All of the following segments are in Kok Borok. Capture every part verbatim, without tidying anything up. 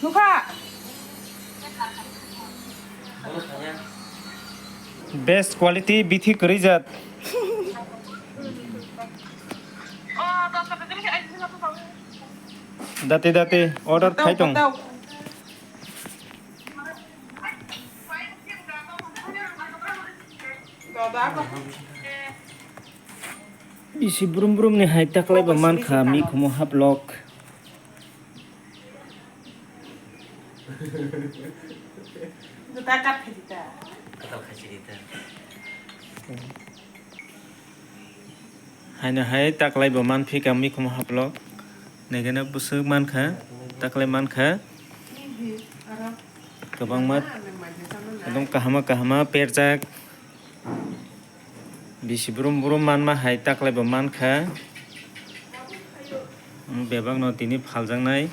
Nukha. Best quality bithi kwrwi jat. Dati dati order khai tong. Bisi brum brum ni hai taklai bo mankha mikhumu haplok. Juta kat khaji ta. Katal khaji ta. Haino hai taklai bo manphi ka mikhumu haplok. Negena bwswk mankha, taklai mankha. Kwbangma, ekdom kahama kahama perjak. Bisi brum brum manma hai taklai bo mankha. Bebak no tini phaljaknai.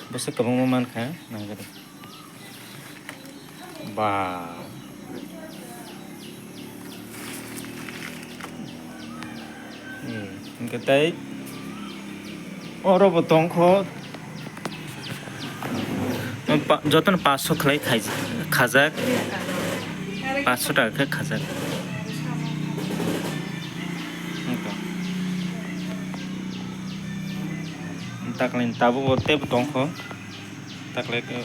Bwswk kwbangma mankha, nangkhe. Ba. Hmm, hwnkhe tei oro bo tongkho. Pa-, jotono paanch sho khlai khai-, khajak. Paanch sho taka khe khajak. Wngkha. Taklai tabuk bo teibo tongkho. Taklai khe.